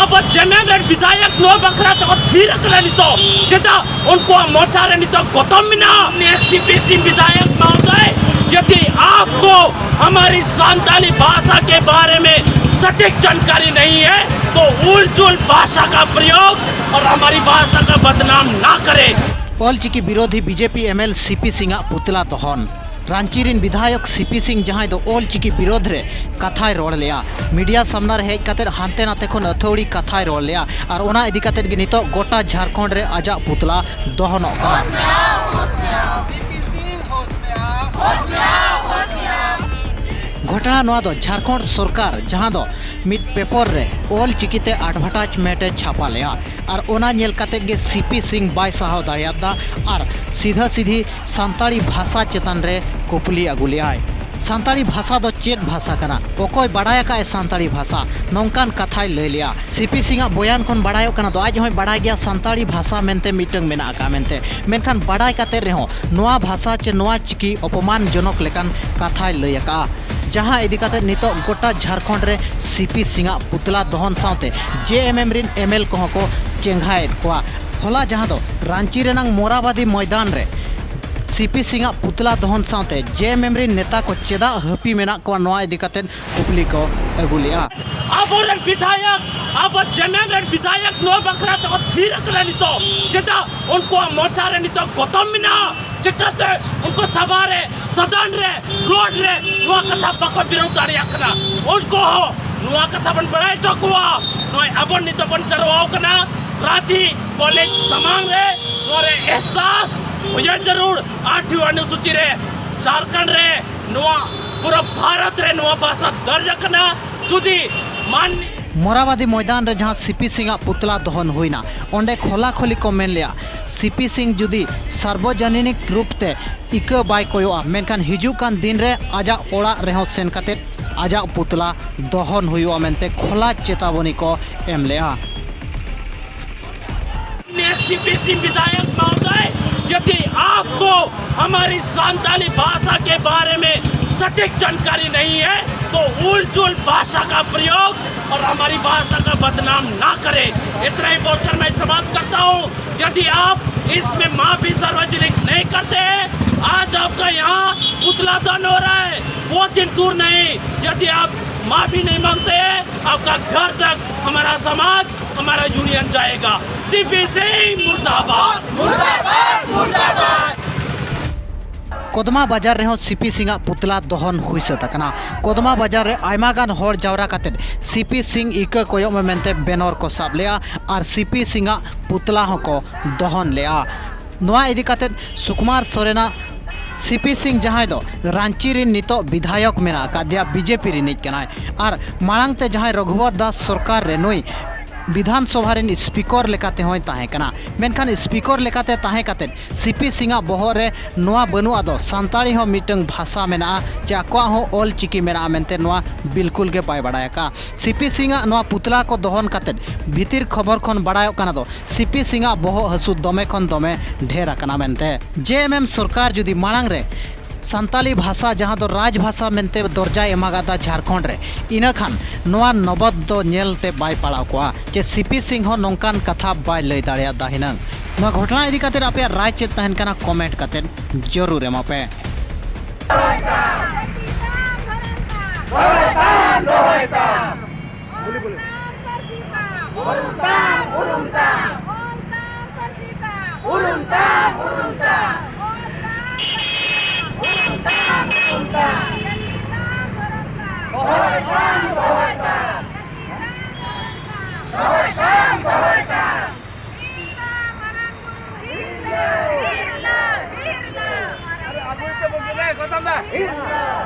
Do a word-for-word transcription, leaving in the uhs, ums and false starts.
ᱟᱵᱚ ᱡᱮᱢᱮᱢ ᱨᱮᱱ ᱵᱤᱫᱷᱟᱭᱚᱠ ᱱᱚᱣᱟ ᱵᱟᱠᱷᱨᱟ ᱛᱮᱠᱚ ᱛᱷᱤᱨ ᱟᱠᱟᱱᱟ ᱱᱤᱛᱚᱜ, ᱪᱮᱫᱟᱜ ᱩᱱᱠᱩᱣᱟᱜ ᱢᱚᱪᱟ ᱨᱮ ᱱᱤᱛᱚᱜ ᱜᱚᱛᱚᱢ ᱢᱮᱱᱟᱜᱼᱟ? ᱥᱤᱯᱤ ᱥᱤᱝ ᱵᱤᱫᱷᱟᱭᱚᱠ ᱢᱚᱦᱳᱫᱚᱭ, यदि आपको हमारी संताली भाषा के बारे में सटीक जानकारी नहीं है, तो उलझुल भाषा का प्रयोग और हमारी भाषा का बदनाम ना करें। ᱚᱞᱪᱤᱠᱤ ᱵᱤᱨᱳᱫᱷᱤ ᱵᱤᱡᱮᱯᱤ ᱮᱢᱮᱞ ᱥᱤᱯᱤ ᱥᱤᱝᱟᱜ ᱯᱩᱛᱞᱟ ᱫᱚᱦᱚᱱ᱾ ᱨᱟᱸᱪᱤ ᱨᱮᱱ ᱵᱤᱫᱷᱟᱭᱚᱠ ᱥᱤᱯᱤ ᱥᱤᱝ, ᱡᱟᱦᱟᱸᱭ ᱫᱚ ᱚᱞᱪᱤᱠᱤ ᱵᱤᱨᱳᱫᱷ ᱨᱮ ᱠᱟᱛᱷᱟᱭ ᱨᱚᱲ ᱞᱮᱜᱼᱟ, ᱢᱤᱰᱤᱭᱟ ᱥᱟᱢᱱᱟ ᱨᱮ ᱦᱮᱡ ᱠᱟᱛᱮ ᱦᱟᱱᱛᱮ ᱱᱟᱛᱮ ᱠᱷᱚᱱ ᱟᱹᱛᱷᱟᱹᱣᱲᱤ ᱠᱟᱛᱷᱟᱭ ᱨᱚᱲ ᱞᱮᱜᱼᱟ᱾ ᱟᱨ ᱚᱱᱟ ᱤᱫᱤ ᱠᱟᱛᱮ ᱜᱮ ᱱᱤᱛᱚᱜ ᱜᱚᱴᱟ ᱡᱷᱟᱲᱠᱷᱚᱸᱰ ᱨᱮ ᱟᱡᱟᱜ ᱯᱩᱛᱞᱟ ᱫᱚᱦᱚᱱᱚᱜ ᱠᱟᱱᱟ᱾ ᱜᱷᱚᱴᱚᱱᱟ ᱱᱚᱣᱟ ᱫᱚ ᱡᱷᱟᱲᱠᱷᱚᱸᱰ ᱥᱚᱨᱠᱟᱨ, ᱡᱟᱦᱟᱸ ᱫᱚ ᱢᱤᱫ ᱯᱮᱯᱚᱨ ᱨᱮ ᱚᱞ ᱪᱤᱠᱤᱛᱮ ᱟᱰᱵᱷᱟᱴᱟᱡᱽᱢᱮᱱᱴ ᱮ ᱪᱷᱟᱯᱟ ᱞᱮᱜᱼᱟ, ᱟᱨ ᱚᱱᱟ ᱧᱮᱞ ᱠᱟᱛᱮ ᱜᱮ ᱥᱤᱯᱤ ᱥᱤᱝ ᱵᱟᱭ ᱥᱟᱦᱟᱣ ᱫᱟᱲᱮᱭᱟᱫᱟ ᱟᱨ ᱥᱤᱫᱷᱟᱹ ᱥᱤᱫᱷᱤ ᱥᱟᱱᱛᱟᱲᱤ ᱵᱷᱟᱥᱟ ᱪᱮᱛᱟᱱ ᱨᱮ ᱠᱩᱯᱞᱤ ᱟᱹᱜᱩ ᱞᱮᱜᱼᱟᱭ᱾ ᱥᱟᱱᱛᱟᱲᱤ ᱵᱷᱟᱥᱟ ᱫᱚ ᱪᱮᱫ ᱵᱷᱟᱥᱟ ᱠᱟᱱᱟ? ᱚᱠᱚᱭ ᱵᱟᱲᱟᱭ ᱟᱠᱟᱫ ᱮ ᱥᱟᱱᱛᱟᱲᱤ ᱵᱷᱟᱥᱟ? ᱱᱚᱝᱠᱟᱱ ᱠᱟᱛᱷᱟᱭ ᱞᱟᱹᱭ ᱞᱮᱜᱼᱟ᱾ ᱥᱤᱯᱤ ᱥᱤᱝ ᱟᱜ ᱵᱚᱭᱟᱱ ᱠᱷᱚᱱ ᱵᱟᱲᱟᱭᱚᱜ ᱠᱟᱱᱟ ᱫᱚ ᱟᱡ ᱦᱚᱸᱭ ᱵᱟᱲᱟᱭ ᱜᱮᱭᱟ ᱥᱟᱱᱛᱟᱲᱤ ᱵᱷᱟᱥᱟ ᱢᱮᱱᱛᱮ ᱢᱤᱫᱴᱟᱝ ᱢᱮᱱᱟᱜ ᱟᱠᱟᱫ ᱢᱮᱱᱛᱮ, ᱢᱮᱱᱠᱷᱟᱱ ᱵᱟᱲᱟᱭ ᱠᱟᱛᱮ ᱨᱮᱦᱚᱸ ᱱᱚᱣᱟ ᱵᱷᱟᱥᱟ ᱪᱮ ᱱᱚᱣᱟ ᱪᱤᱠᱤ ᱚᱯᱚᱢᱟᱱ ᱡᱚᱱᱚᱠ ᱞᱮᱠᱟᱱ ᱠᱟᱛᱷᱟᱭ ᱞᱟᱹᱭ ᱟᱠᱟᱫᱼᱟ, ᱡᱟᱦᱟᱸ ᱤᱫᱤ ᱠᱟᱛᱮ ᱱᱤᱛᱚᱜ ᱜᱚᱴᱟ ᱡᱷᱟᱲᱠᱷᱚᱸᱰ ᱨᱮ ᱥᱤᱯᱤ ᱥᱤᱝ ᱟᱜ ᱯᱩᱛᱞᱟ ᱫᱚᱦᱚᱱ ᱥᱟᱶᱛᱮ ᱡᱮ ᱮᱢ ᱮᱢ ᱨᱤᱱ ᱮᱢ ᱮᱞ ᱠᱚᱦᱚᱸ ᱠᱚ ᱪᱮᱸᱜᱷᱟᱭᱮᱫ ᱠᱚᱣᱟ᱾ ᱦᱚᱞᱟ ᱡᱟᱦᱟᱸ ᱫᱚ ᱨᱟᱸᱪᱤ ᱨᱮᱱᱟᱝ ᱢᱚᱨᱟᱵᱟᱫᱤ ᱢᱚᱭᱫᱟᱱ ᱨᱮ ᱥᱤᱯᱤ ᱥᱤᱝ ᱟᱜ ᱯᱩᱛᱞᱟ ᱫᱚᱦᱚᱱ ᱥᱟᱶᱛᱮ ᱡᱮ ᱮᱢ ᱮᱢ ᱨᱤᱱ ᱱᱮᱛᱟ ᱠᱚ ᱪᱮᱫᱟᱜ ᱦᱟᱹᱯᱤ ᱢᱮᱱᱟᱜ ᱠᱚᱣᱟ, ᱱᱚᱣᱟ ᱤᱫᱤ ᱠᱟᱛᱮ ᱠᱩᱠᱞᱤ ᱠᱚ ᱟᱹᱜᱩ ᱞᱮᱜᱼᱟ᱾ ᱟᱵᱚᱨᱮᱱ ᱵᱤᱫᱷᱟᱭᱚᱠ, ᱟᱵᱚ ᱡᱮᱢᱮᱢ ᱨᱮᱱ ᱵᱤᱫᱷᱟᱭᱚᱠ ᱱᱚᱣᱟ ᱵᱟᱠᱷᱨᱟ ᱛᱮᱠᱚ ᱛᱷᱤᱨ ᱟᱠᱟᱱᱟ ᱱᱤᱛᱚᱜ, ᱪᱮᱫᱟᱜ ᱩᱱᱠᱩᱣᱟᱜ ᱢᱚᱪᱟ ᱨᱮ ᱱᱤᱛᱚᱜ ᱜᱚᱛᱚᱢ ᱢᱮᱱᱟᱜᱼᱟ? ᱪᱤᱠᱟᱹᱛᱮ ᱩᱱᱠᱩ ᱥᱟᱵᱷᱟ ᱨᱮ, ᱥᱚᱫᱚᱱ ᱨᱮ, ᱨᱳᱰ ᱨᱮ ᱱᱚᱣᱟ ᱠᱟᱛᱷᱟ ᱵᱟᱠᱚ ᱵᱤᱨᱳᱫ ᱫᱟᱲᱮᱭᱟᱜ ᱠᱟᱱᱟ? ᱩᱱᱠᱩ ᱦᱚᱸ ᱱᱚᱣᱟ ᱠᱟᱛᱷᱟ ᱵᱚᱱ ᱵᱟᱲᱟᱭ ᱦᱚᱪᱚ ᱠᱚᱣᱟ᱾ ᱱᱚᱜᱼᱚᱭ ᱟᱵᱚ ᱱᱤᱛᱚᱜ ᱵᱚᱱ ᱡᱟᱨᱣᱟ ᱟᱠᱟᱱᱟ ᱨᱟᱸᱪᱤ ᱠᱚᱞᱮᱡᱽ ᱥᱟᱢᱟᱝ ᱨᱮ, ᱱᱚᱣᱟ ᱨᱮ ᱮᱦᱥᱟᱥ ᱦᱩᱭ ᱡᱟᱹᱨᱩᱲ᱾ ᱟᱴᱷᱣᱤ ᱚᱱᱩᱥᱩᱪᱤ ᱨᱮ ᱡᱷᱟᱨᱠᱷᱚᱸᱰ ᱨᱮ, ᱱᱚᱣᱟ ᱯᱩᱨᱟᱹ ᱵᱷᱟᱨᱚᱛ ᱨᱮ ᱱᱚᱣᱟ ᱵᱷᱟᱥᱟ ᱫᱚᱨᱡᱽ ᱟᱠᱟᱱᱟ᱾ ᱡᱩᱫᱤ ᱢᱟᱱ ᱢᱚᱨᱟᱵᱟᱫᱤ ᱢᱚᱭᱫᱟᱱ ᱨᱮ ᱡᱟᱦᱟᱸ ᱥᱤᱯᱤ ᱥᱤᱝ ᱟᱜ ᱯᱩᱛᱞᱟ ᱫᱚᱦᱚᱱ ᱦᱩᱭᱱᱟ, ᱚᱸᱰᱮ ᱠᱷᱚᱞᱟ ᱠᱷᱚᱞᱤ ᱠᱚ ᱢᱮᱱ ᱞᱮᱜᱼᱟ, ᱥᱤᱯᱤ ᱥᱤᱝ ᱡᱩᱫᱤ ᱥᱟᱨᱵᱚᱡᱚᱱᱤᱱᱤᱠ ᱨᱩᱯ ᱛᱮ ᱤᱠᱟᱹ ᱵᱟᱭ ᱠᱚᱭᱚᱜᱼᱟ, ᱢᱮᱱᱠᱷᱟᱱ ᱦᱤᱡᱩᱜ ᱠᱟᱱ ᱫᱤᱱ ᱨᱮ ᱟᱡᱟᱜ ᱚᱲᱟᱜ ᱨᱮᱦᱚᱸ ᱥᱮᱱ ᱠᱟᱛᱮ ᱟᱡᱟᱜ ᱯᱩᱛᱞᱟ ᱫᱚᱦᱚᱱ ᱦᱩᱭᱩᱜᱼᱟ ᱢᱮᱱᱛᱮ ᱠᱷᱚᱞᱟ ᱪᱮᱛᱟᱵᱚᱱᱤ ᱠᱚ ᱮᱢ ᱞᱮᱜᱼᱟ᱾ ᱥᱤᱯᱤ ᱥᱤᱝ ᱵᱤᱫᱷᱟᱭᱚᱠ ᱢᱚᱦᱳᱫᱚᱭ, यदि आपको हमारी संताली भाषा के बारे में सटीक जानकारी नहीं है, तो उलझुल भाषा का प्रयोग और हमारी भाषा का बदनाम ना करें। इतना ही बोलकर मैं समाप्त करता हूँ। यदि आप इसमें माफी सार्वजनिक नहीं करते हैं, आज आपका यहाँ पुतला दहन हो रहा है, वो दिन दूर नहीं। यदि आप माफी नहीं मांगते हैं, आपका घर तक हमारा समाज, हमारा यूनियन जाएगा। सीपी सिंह मुर्दाबाद। मुर्दाबाद, मुर्दाबाद। ᱠᱚᱫᱢᱟ ᱵᱟᱡᱟᱨ ᱨᱮᱦᱚᱸ ᱥᱤᱯᱤ ᱥᱤᱝᱟᱜ ᱯᱩᱛᱞᱟ ᱫᱚᱦᱚᱱ ᱦᱩᱭ ᱥᱟᱹᱛ ᱟᱠᱟᱱᱟ᱾ ᱠᱚᱫᱢᱟ ᱵᱟᱡᱟᱨ ᱨᱮ ᱟᱭᱢᱟ ᱜᱟᱱ ᱦᱚᱲ ᱡᱟᱣᱨᱟ ᱠᱟᱛᱮ ᱥᱤᱯᱤ ᱥᱤᱝ ᱤᱠᱟᱹ ᱠᱚᱭᱚᱜ ᱢᱮ ᱢᱮᱱᱛᱮ ᱵᱮᱱᱚᱨ ᱠᱚ ᱥᱟᱵ ᱞᱮᱜᱼᱟ ᱟᱨ ᱥᱤᱯᱤ ᱥᱤᱝᱟᱜ ᱯᱩᱛᱞᱟ ᱦᱚᱸᱠᱚ ᱫᱚᱦᱚᱱ ᱞᱮᱜᱼᱟ᱾ ᱱᱚᱣᱟ ᱤᱫᱤ ᱠᱟᱛᱮ ᱥᱩᱠᱩᱢᱟᱨ ᱥᱚᱨᱮᱱᱟᱜ ᱥᱤᱯᱤ ᱥᱤᱝ, ᱡᱟᱦᱟᱸᱭ ᱫᱚ ᱨᱟᱸᱪᱤ ᱨᱤᱱ ᱱᱤᱛᱚᱜ ᱵᱤᱫᱷᱟᱭᱚᱠ ᱢᱮᱱᱟᱜ ᱟᱠᱟᱫᱮᱭᱟ, ᱵᱤᱡᱮᱯᱤ ᱨᱤᱱᱤᱡ ᱠᱟᱱᱟᱭ, ᱟᱨ ᱢᱟᱲᱟᱝ ᱛᱮ ᱡᱟᱦᱟᱸᱭ ᱨᱚᱜᱷᱩᱵᱚᱨ ᱫᱟᱥ ᱥᱚᱨᱠᱟᱨ ᱨᱮ ᱱᱩᱭ ᱵᱤᱫᱷᱟᱱ ᱥᱚᱵᱷᱟ ᱨᱤᱱ ᱥᱯᱤᱠᱚᱨ ᱞᱮᱠᱟᱛᱮ ᱦᱚᱸᱭ ᱛᱟᱦᱮᱸ ᱠᱟᱱᱟ᱾ ᱢᱮᱱᱠᱷᱟᱱ ᱥᱯᱤᱠᱚᱨ ᱞᱮᱠᱟᱛᱮ ᱛᱟᱦᱮᱸ ᱠᱟᱛᱮ ᱥᱤᱯᱤ ᱥᱤᱝᱟᱜ ᱵᱚᱦᱚᱜ ᱨᱮ ᱱᱚᱣᱟ ᱵᱟᱹᱱᱩᱜ ᱟᱫᱚ ᱥᱟᱱᱛᱟᱲᱤ ᱦᱚᱸ ᱢᱤᱫᱴᱟᱝ ᱵᱷᱟᱥᱟ ᱢᱮᱱᱟᱜᱼᱟ ᱪᱮ ᱟᱠᱚᱣᱟᱜ ᱦᱚᱸ ᱚᱞ ᱪᱤᱠᱤ ᱢᱮᱱᱟᱜᱼᱟ ᱢᱮᱱᱛᱮ ᱱᱚᱣᱟ ᱵᱤᱞᱠᱩᱞ ᱜᱮ ᱵᱟᱭ ᱵᱟᱲᱟᱭ ᱟᱠᱟᱫᱼᱟ᱾ ᱥᱤᱯᱤ ᱥᱤᱝᱟᱜ ᱱᱚᱣᱟ ᱯᱩᱛᱞᱟ ᱠᱚ ᱫᱚᱦᱚᱱ ᱠᱟᱛᱮ ᱵᱷᱤᱛᱤᱨ ᱠᱷᱚᱵᱚᱨ ᱠᱷᱚᱱ ᱵᱟᱲᱟᱭᱚᱜ ᱠᱟᱱᱟ ᱫᱚ ᱥᱤᱯᱤ ᱥᱤᱝᱟᱜ ᱵᱚᱦᱚᱜ ᱦᱟᱹᱥᱩ ᱫᱚᱢᱮ ᱠᱷᱚᱱ ᱫᱚᱢᱮ ᱰᱷᱮᱨ ᱟᱠᱟᱱᱟ ᱢᱮᱱᱛᱮ᱾ ᱡᱮ ᱮᱢ ᱮᱢ ᱥᱚᱨᱠᱟᱨ ᱡᱩᱫᱤ ᱢᱟᱲᱟᱝ ᱨᱮ ᱥᱟᱱᱛᱟᱞᱤ ᱵᱷᱟᱥᱟ ᱡᱟᱦᱟᱸ ᱫᱚ ᱨᱟᱡᱽ ᱵᱷᱟᱥᱟ ᱢᱮᱱᱛᱮ ᱫᱚᱨᱡᱟᱭ ᱮᱢ ᱟᱠᱟᱫᱟ ᱡᱷᱟᱲᱠᱷᱚᱸᱰ ᱨᱮ, ᱤᱱᱟᱹ ᱠᱷᱟᱱ ᱱᱚᱣᱟ ᱱᱚᱵᱚᱛ ᱫᱚ ᱧᱮᱞ ᱛᱮ ᱵᱟᱭ ᱯᱟᱲᱟᱣ ᱠᱚᱜᱼᱟ ᱪᱮ ᱥᱤᱯᱤ ᱥᱤᱝ ᱦᱚᱸ ᱱᱚᱝᱠᱟᱱ ᱠᱟᱛᱷᱟ ᱵᱟᱭ ᱞᱟᱹᱭ ᱫᱟᱲᱮᱭᱟᱫᱟ ᱦᱤᱱᱟᱹᱝ᱾ ᱱᱚᱣᱟ ᱜᱷᱚᱴᱚᱱᱟ ᱤᱫᱤ ᱠᱟᱛᱮ ᱟᱯᱮᱭᱟᱜ ᱨᱟᱭ ᱪᱮᱫ ᱛᱟᱦᱮᱱ ᱠᱟᱱᱟ, ᱠᱚᱢᱮᱱᱴ ᱠᱟᱛᱮ ᱡᱚᱨᱩᱨ ᱮᱢᱟ ᱯᱮ᱾ ᱫᱚᱦᱚᱭ ᱛᱟᱢ, ᱫᱚᱦᱚᱭ ᱛᱟᱢ᱾ ᱚᱞ ᱛᱟᱢ, ᱯᱟᱹᱨᱥᱤ ᱛᱟᱢ᱾ ᱩᱨᱩᱢ ᱛᱟᱢ, ᱩᱨᱩᱢ ᱛᱟᱢ᱾ ᱚᱞ ᱛᱟᱢ, ᱯᱟᱹᱨᱥᱤ ᱛᱟᱢ᱾ ᱩᱨᱩᱢ ᱛᱟᱢ, ᱩᱨᱩᱢ ᱛᱟᱢ᱾ ᱚᱞ ᱛᱟᱢ, ᱯᱟᱹᱨᱥᱤ ᱛᱟᱢ᱾ ᱩᱨᱩᱢ ᱛᱟᱢ, ᱩᱨᱩᱢ ᱛᱟᱢ᱾ ᱡᱟᱹᱛᱤ ᱛᱟᱢ, ᱫᱷᱚᱨᱚᱢ ᱛᱟᱢ᱾ ᱫᱚᱦᱚᱭ ᱛᱟᱢ, ᱫᱚᱦᱚᱭ ᱛᱟᱢ᱾ ᱡᱟᱹᱛᱤ ᱛᱟᱢ, ᱫᱷᱚᱨᱚᱢ ᱛᱟᱢ᱾ ᱫᱚᱦᱚᱭ ᱛᱟᱢ, ᱫᱚᱦᱚᱭ ᱛᱟᱢ᱾ ᱦᱤᱨᱞᱟᱹ, ᱦᱤᱨᱞᱟᱹ, ᱦᱤᱨᱞᱟᱹ, ᱦᱤᱨᱞᱟᱹ᱾ ᱟᱨᱮ, ᱟᱹᱜᱩᱭ ᱛᱟᱵᱚᱱ ᱜᱮᱞᱮ, ᱜᱚᱛᱚᱢ ᱫᱟ᱾ ᱦᱤᱨᱞᱟᱹ,